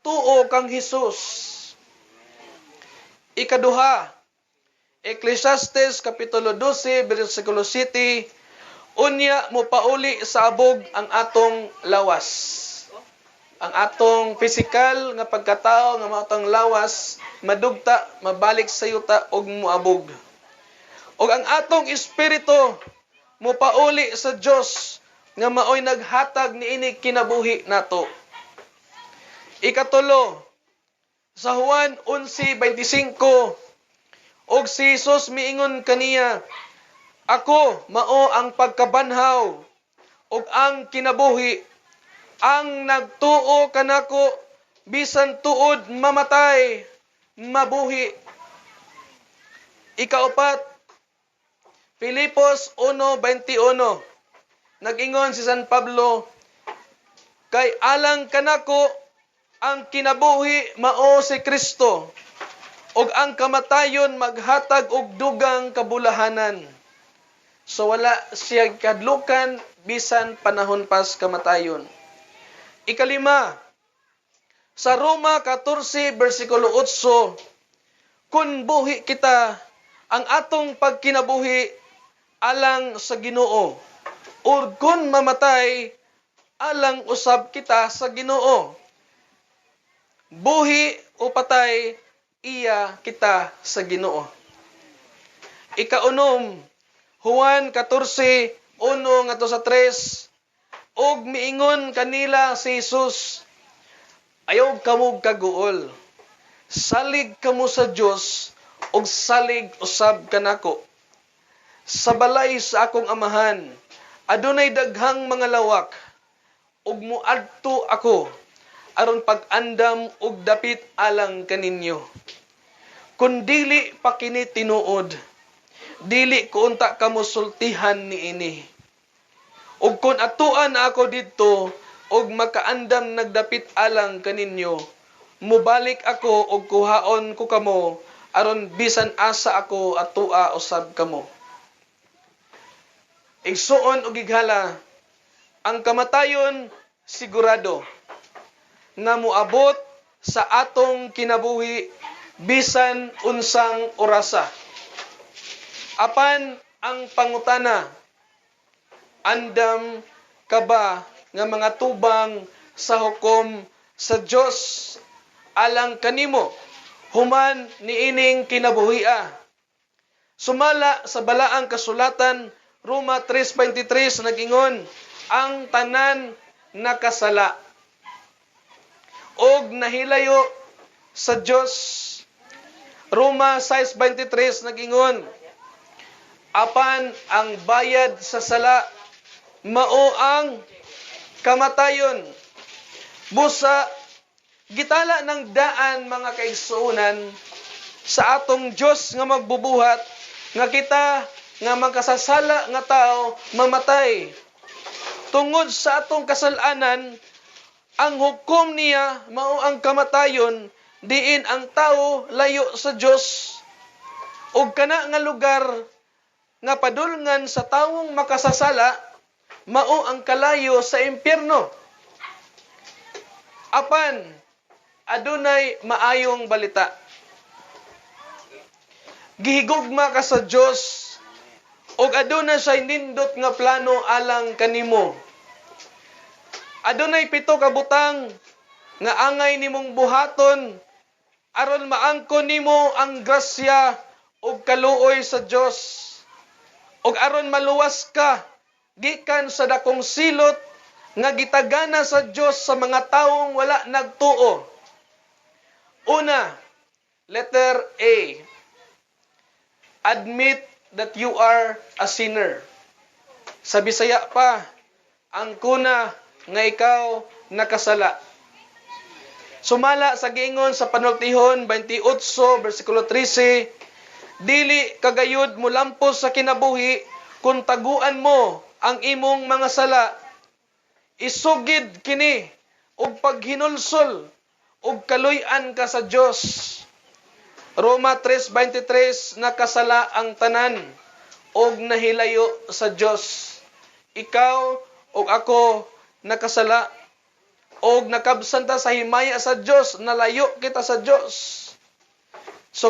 Tuo kang Hesus. Ikaduha, Ecclesiastes kapitulo 12 bersikulo 7, unya mopauli sa abog ang atong lawas. Ang atong physical nga pagkatao nga mao atong lawas madugta, mabalik sa yuta ug moabog. Ug ang atong espiritu mopauli sa Dios nga maoy naghatag niini kinabuhi nato. Ikatulo, sa Juan 11:25, ug si Jesus miingon kaniya, "Ako mao ang pagkabanhaw ug ang kinabuhi. Ang nagtuo kanako, bisan tuod mamatay, mabuhi." Ikaupat, Filipos 1:21. Nag-ingon si San Pablo, "Kay alang kanako ang kinabuhi mao si Kristo ug ang kamatayon maghatag og dugang kabulahanan." So wala siya kadlukan bisan panahon pas kamatayon. Ikalima, sa Roma 14 bersikulo 8, kun buhi kita, ang atong pagkinabuhi alang sa Ginoo. Ug kun mamatay, alang usab kita sa Ginoo. Buhi o patay, iya kita sa Ginoo. Ikaunom, Juan 14, 1 ngadto sa 3, ug miingon kanila si Jesus, "Ayaw kamo kaguol. Salig kamo sa Dios ug salig usab kanako. Sa balay sa akong amahan, adunay daghang mga lawak, ug muadto ako aron pag-andam og dapit alang kaninyo. Kun dili pa kini tinuod, dili ko unta kamo sultihan niini. Ug kun atuan na ako didto ug makaandam nagdapit alang kaninyo, mubalik ako ug kuhaon ko kamo aron bisan asa ako atua usab kamo." Igsuon ug ighala, ang kamatayon sigurado nga moabot sa atong kinabuhi bisan unsang orasa. Apan ang pangutana, andam ka ba nga mga tubang sa hukom sa Dios alang kanimo human niining kinabuhia? Sumala sa balaang kasulatan, Roma 3:23 nag-ingon, ang tanan nakasala og nahilayo sa Dios. Roma 6:23 nag-ingon, apan ang bayad sa sala mao ang kamatayon. Busa gitala ng daan, mga kaigsuonan, sa atong Dios nga magbubuhat nga kita nga makasasala nga tao mamatay. Tungod sa atong kasalanan, ang hukom niya mao ang kamatayon, diin ang tao layo sa Dios. Ug kana nga lugar nga padulngan sa tawong makasasala mao ang kalayo sa impyerno. Apan adunay maayong balita. Gihigugma ka sa Dios ug aduna siya nindot nga plano alang kanimo. Adunay pito ka butang nga angay nimong buhaton aron maangkon nimo ang grasya ug kaluoy sa Dios ug aron maluwas ka gikan sa dakong silot nga gitagana sa Dios sa mga tawong wala nagtuo. Una, letter A. Admit that you are a sinner. Sa Bisaya pa, angkona nga ikaw nakasala. Sumala sa giingon sa Panultihon 28 bersikulo 13, dili kagayod molampos sa kinabuhi kung taguan mo ang imong mga sala. Isugid kini ug paghinulsol ug kaluy-an ka sa Dios. Roma 3:23, nakasala ang tanan ug nahilayo sa Dios. Ikaw ug ako nakasala. Og nakabsan ta sa himaya sa Dios, nalayo kita sa Dios.